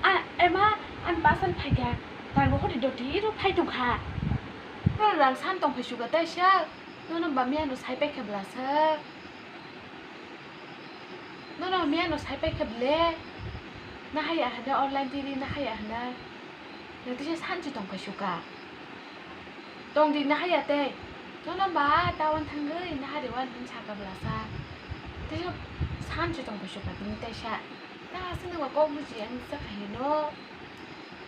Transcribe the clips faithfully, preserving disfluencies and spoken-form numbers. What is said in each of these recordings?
A, ema, ang pasan phaikha. Rang rok hori doti rok phai tongkha. Rang san tong phai suka tei sa. Nono ba miya no sai paikha bla sa. Nono miya no sai paikha ble. Na haya hana online tiri na haya hana. Na tisa sanchi tong phai suka. Tongdi na haya tei. Nono ba tawan thangwi na hari wan hin saka bla sa. Tei san chu tong paisu ka tini tei sa. Na aswk nang ba kok buji ang sa khahi no.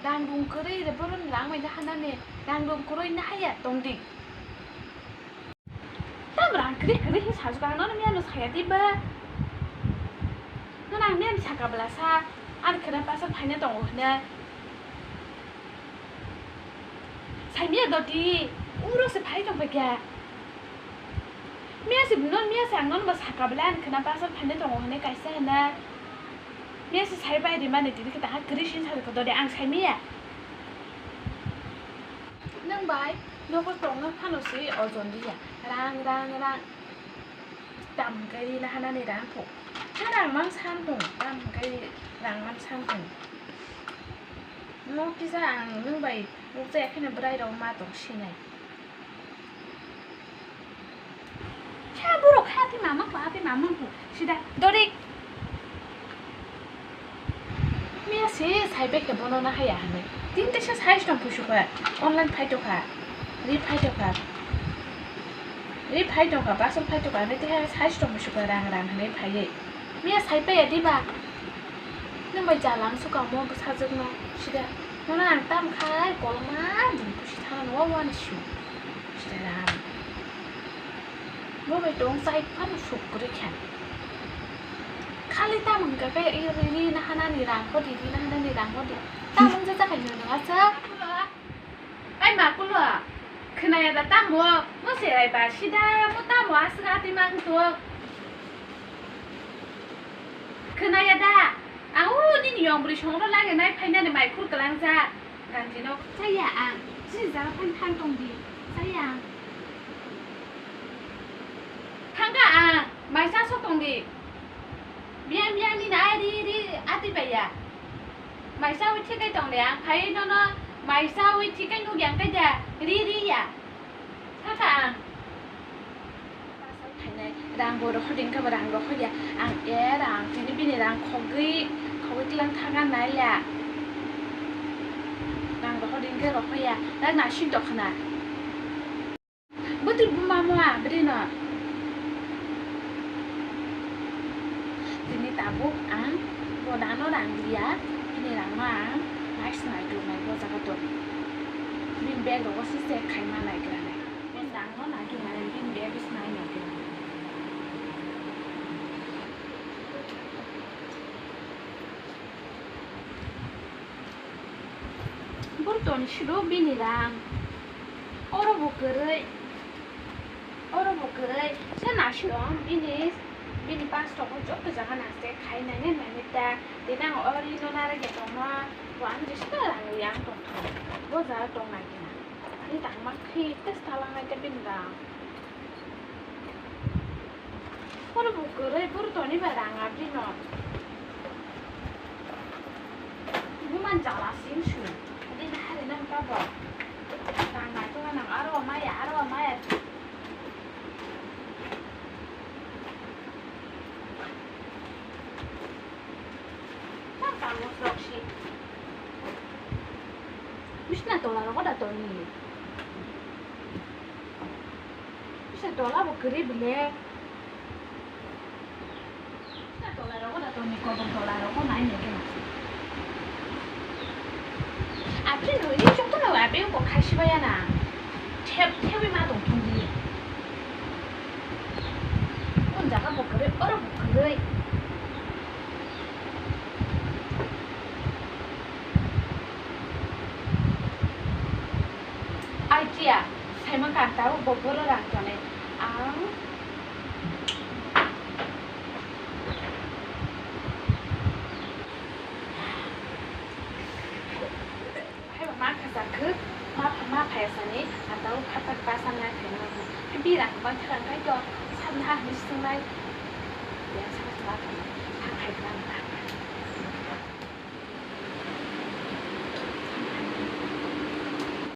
Rang rung kwrwi re boron rang mai na hana ne. Rang rung kwrwi na haya tongdi. Tam rang kwrwi kwrwi hin sajwk ang nono miya no saya di ba. Nono ang miya ni saka bla sa. Ani khwna pasal phaina tongo hwnwi. Saimiya doti, uro se phai tong phaikha. Miya se non miya se ang non ba saka bwle ani khwna pasal phaina tongo hwnwi kaisa hwnwi. Miya se sai bai rimani tini khe taha kwrwi sin sajwk doti ang saimiya. Nwng bai nogo tongna phano se ojon riya. Rang, rang, rang. Tam hwnkhe rina hanani rang kho. Khe rang mang san tong, tam hwnkhe rang mang san tong. Mo kisa ang nwng bai nukjaya kheno bwrai rok ma tong sinai. Khe borok kha twi mamang kho, a twi mamang kho. Sida dori. Miya se sai bai khe bono na haya hwnwi. Tin teisa size tong pusu kha. Online phai tokha. Ri phai tokha. Ri phai tokha, parcel phai tokha. Hwnwi teisa size tong pusu kha rang rang hwnwi phaiwi. Miya sai paiya diba? Nwng bai jalang sukang mo bwsajwkno sida. Nono ang tam khai kolma din pusi thangno wa wani su. Sida rang. Bo bai tong chai phano suk kwrwi kha. Khali tam hwnkha khe i ri, ri na hanani rang hodi, ri na hanani rang hodi. Tam wngja jakhai nwng aswk. Ai ma kulo, khwnaya da tamo, mo se ai ba sida mo tamo aswk atwi mang tok. Khwnaya da, ang o nini yong bwrwi songno lagi nai phainani mai khur kwlangjak. Ganti no chaya ang, chini jaga phan thang tong di, chaya ang. Thangka ang, maisa sok tong di. Biyang biyang nini ai ri ri atwi baiya. Maisa wi thikai tong de ang, phai nono maisa wi thikai nukya ang kai da ri ri ya. Thangka ang. Rang bo rokho din khe bo rang rokho ya. Ang e rang tini bini rang khogwi khogwi tlang thaga nai ya. Rang rokho din khe rokho ya. Rang nasing dokhna. Bwtwi buma mua bwrwi no. Tini tabuk ang bo dano rang ya. Bini rang no ang nai snai tu nai bo jaga to. Bini bag rogo se check khai ma nai gra nai. Bini rang no nai tu nai bini bag snai nai gra nai. Boro toni siro bini rang. Oro bo kwrwi. Oro bo kwrwi. Se nasirong bini, bini pasto ko joto jaga naste khai nai nai nai ta. Tini ang ori no nara ge tongma. Bo ang jesa rang yang tong thong. Bo jaga tong nai kena. Ani tangma khi tes talang nai ta bini rang. Oro bo kwrwi boro toni ba rang abdi no. Buman jala sing su. Adi na hari nang ka bo. Rang nai to nang aro maya, aro maya. Nang ka mo sok si. Bisna tola rogo da toni. Bisa tola bo kwrwi bile. Bisa tola rogo da toni kobor tola rogo nai nai khe. Apri no ini chok to no abe ko khai siba ya na. Thep thep ma tong thung di. Kon jaga bo kwrwi, oro bo kwrwi. Idea, saimang kanta o bo boro rang tonai. Ang Hai ba ma khacha khuk, ma pha-, ma phaya sani, ang tabuk phat phat basa nai phaima nai. Hai birang bang khe rang kai to, sabni ha hwnwi swng nai. Ya, sa sa ma phai, ha khai khe rang ta.